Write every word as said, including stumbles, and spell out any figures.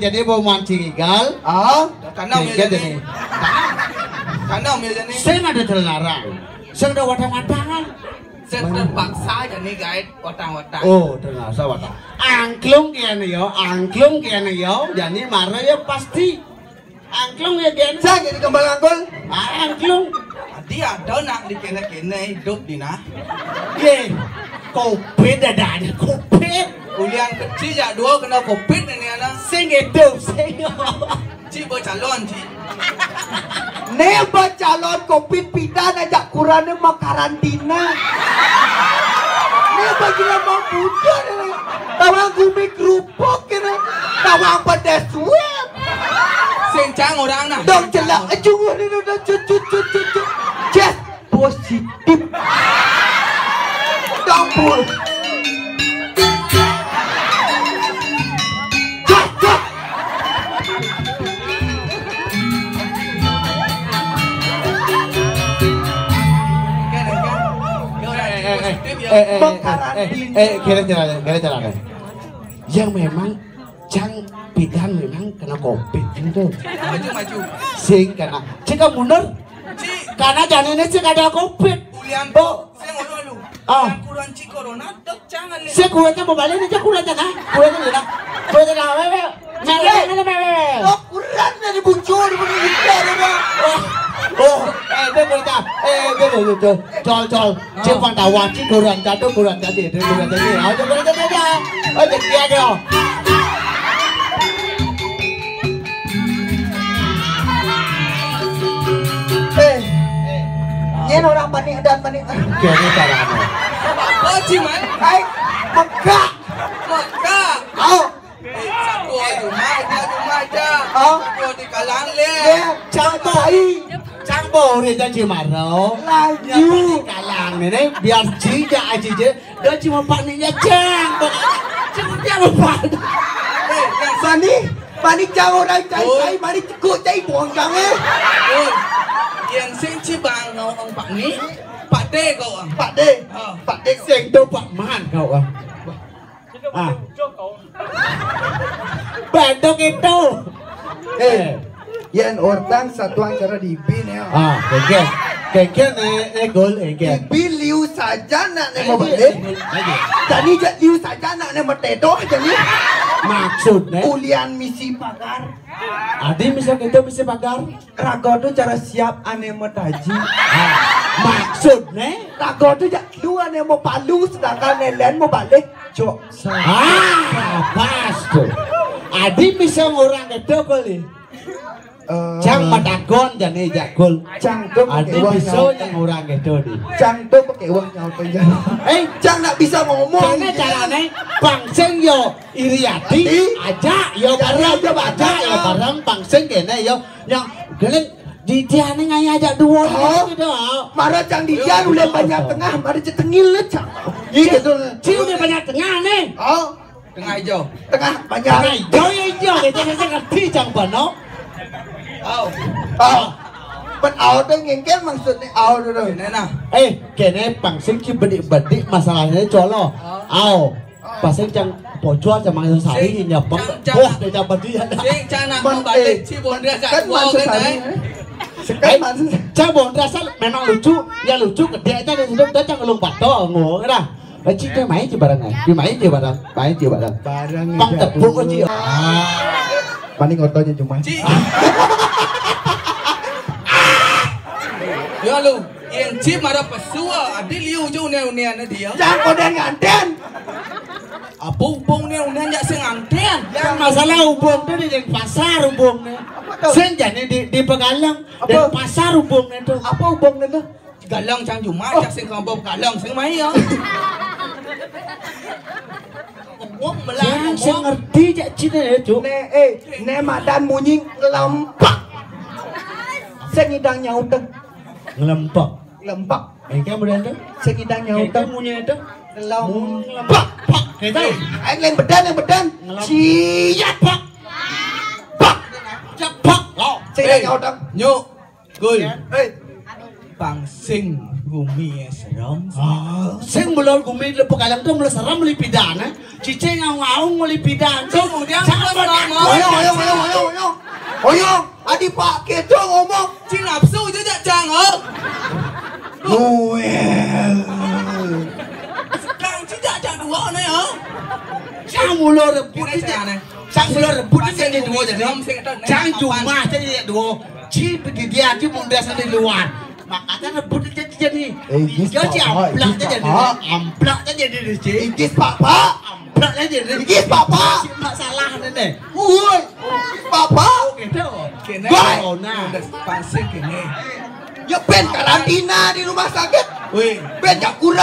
Jadi mau mancing igal. Ah, tanam ya jadi. Tanam ya jadi. Sing ada terlarang. Sing ada watang-watangan. Sing terpaksa jadi guide watang-watang. Oh, terpaksa watang. Angklung kene yo, angklung kene yo. Jadi marah ya pasti. Angklung ya kene. Sing jadi kembang angkul. Ah, angklung. Tadi ada nak di kene-kene hidup di nah. Ye, covid ada ada covid. Ulian kecil ya dua kena covid ini anak. Sing itu, sing. Cik bercalon cik. Ne bercalon covid pidan ajak kurane makarantina. Ne bagi lama budak ne. Tawang gumi kerupuk kene. Tawang pedas suap. Sencang orang nah. Dong celak ejung ni dong cut cut cut cut cut. Yes. Positif. Campur. Cocok. Eh, eh, eh, eh, eh, eh, eh, eh, kira-kira, kira-kira. Yang memang Cang pidan memang kena covid gitu. Maju maju. Sing kena. Cika mundur. Cik. Karena janine cik ada covid. Ulian. Oh. Sing ulu ulu. Ah. Kurang cik corona dok jangan nih. Sing kuatnya mau balik nih cik kuatnya nah. Kuatnya nih nah. Kuatnya nah wewe. Mana mana wewe. Oh kurang dari bucur begitu ya. Oh. Oh. Eh dia berita. Eh dia berita. Col col. Cek pantauan cek kurang jatuh kurang jadi itu kurang jadi. Ayo kurang jadi aja. Ayo dia dia. Eh, nyen orang panik dan panik. Kayaknya caranya. Oh ciman. Hai, mekak. Mekak. Oh. Satu aja rumah aja, rumah aja. Oh. Satu di kalang le. Ya, cang tai. Cang boleh janji marau. Laju. Kalang ini biar jija aja je. Dia cuma paniknya cang. Cuma dia lupa. Sani, panik cang orang cai cai, panik cekuk cai buang cang eh. Yang sing cibang ngau ang panik. Pak De kau ang. Pak De. Pak De sing tu Pak Man kau ang. Ah. Bandung itu. Eh, yen ortang satuan cara di bin ya. Ah, oke. Kengken eh eh gol eh ke. Bin liu saja nak ne mau balik. Tadi jat liu saja nak ne mau tedo aja ni. Maksud ne? Ulian misi pagar. Adi misal kita misi pagar. Raga tu cara siap ane mau taji. Ah, maksud ne? Raga tu jat liu ane mau palu sedangkan ne len mau balik. Cok. Ah, pas tu. Adi bisa ngurang kedo kali. Eh, cang matagon jani jakul. Cang tu pakai uang nyau. Yang orang kedo ni. Cang tu pakai uang nyau tu jani. Eh, cang nak bisa ngomong. Cang ni cara ni pangsing yo iri hati aja yo barang aja barang pangsing kena yo yang kena Di dia ni ngaya ajak dua oh. Gitu. Mara cang di dia ulai banyak tengah, mara cetengil le cang. Iya gitu. Ci ulai banyak tengah ni. Oh. Tengah hijau. Tengah banyak. Tengah hijau ya hijau. Kita mesti ngerti cang bano. Oh. Oh. Pen au tu ngengkel maksud ni au tu. Kena nah. Eh, kena pangsing ci bedik-bedik masalahnya colo. Au. Pasal cang pocol cang mangan sari nyapa. Wah, dia dapat dia. Sing cang nak balik si bonda kat gua kan eh. Sekarang cang bonda sal memang lucu, ya lucu gede aja dia sudah dah cang lompat to ngo dah. Cik dia main je barang ai. Dia main je barang. Main je barang. Barang pang tepuk aja. Paling otonya cuma. Ya lu. Yang cip marah pesua, adi liu je unian-unian dia. Cang kau dah nganten. Apa hubung ni unian jak sing nganten? Yang masalah hubung tu di Denpasar hubung ni. Sing jadi di di Pegalang. Denpasar hubung ni tu. Apa hubung ni tu? Galang cang cuma jak sing kau Pegalang sing mai ya. Wong melang. Sing ngerti jak Cina ya, Cuk. Ne eh, ne madan munyi ngelampak. Sing idang nyauteng. Ngelampak. Ngelampak. Engke mudah tu. Sing idang nyauteng. Munyi tu. Ngelampak. Pak. Kita. Aing lain bedan yang bedan. Siap, Pak. Pak. Pak. Sing idang nyauteng. Nyuk. Gul. Hei. Pangsing. Gumi ya serem. Ah, sing mula gumi le pekalang tu mula serem le pidan, eh. Cicing ngaung-ngaung le pidan tu. Kemudian Cang mula serem, serem. Oyo, oyo, oyo, oyo, oyo. Oyo, adi pakai tu ngomong. Cing nafsu je jak cang, oh. Noel. Sekarang cing jak cang dua ni, oh. Cang mula rebut je. Cang mula rebut je jadi dua jadi. Cang cuma jadi dua. Cing pergi dia je mundur sana di luar. Makanya rebut aja jadi. Inggis, Papa, amplak inggis, aja jadi. Papa. Amplak aja jadi, Cik. Inggis, Papa. Amplak aja jadi. Inggis, Papa. Cik, masalah ni, ni. Woi. Inggis, Papa. Okey, tu. Okey, ni. Baik. Corona. Udah pasang kini. Ya, ben karantina di rumah sakit. Woi. Ben jakuran.